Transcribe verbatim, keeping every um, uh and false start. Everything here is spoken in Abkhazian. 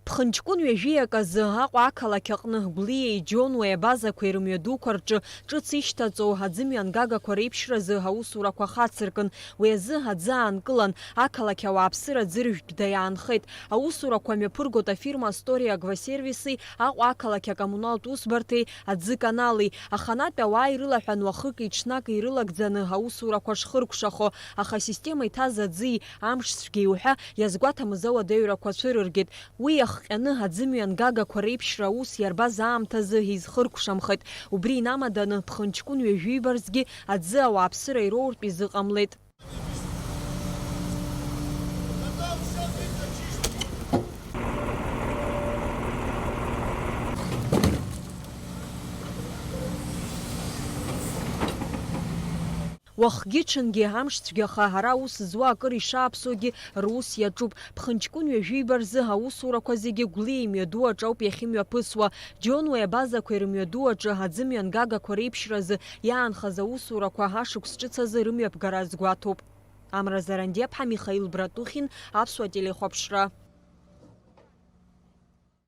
Ԥхынҷкәын ҩажәиак азы Аҟәа ақалақь аҟны Гәлиеи Џьонуеи абазақәеи рымҩадуқәа рҿы ҿыц ишьҭаҵоу аӡымҩангагақәа реиԥшразы аусурақәа хацыркын. Уи азы аӡы аанкылан, ақалақь ауааԥсыра ӡыржәтә даиаанхеит. Аусурақәа мҩаԥыргоит афирма Астория Агросервиси, Аҟәа ақалақь акоммуналтә усбарҭеи, аӡы канали. Аханатә ауаа ирылаҳәан уахыки ҽнаки ирылагӡаны аусурақәа шхыркәшахо, аха асистема иҭаз аӡи амш цәгьеи уҳәа иазгәаҭамыз ауадаҩрақәа цәырыргеит. Уи иахҟьаны аӡымҩангагақәа реиԥшра аус иарбаз аамҭазы изхыркәшамхеит. Убри инамаданы, ԥхынҷкәын ҩажәибарзгьы аӡы ауааԥсыра ироуртә изыҟамлеит. Уахгьы-ҽынгьы амш цәгьаха, ара аус зуа акыр ишааԥсогьы рус иаҿуп. Ԥхынҷкәын ҩажәиба рзы аусурақәа зегьы Гәлиа имҩаду аҿы ауп иахьымҩаԥысуа. Џьонуеи абазақәеи рымҩаду аҿы аӡымҩангагақәа реиԥшразы иаанхаз аусурақәа ашықәс ҿыц азы рымҩаԥгара азгәаҭоуп. Амра Зарандиаԥҳа, Михаил Братухин, Аԥсуа телехәаԥшра.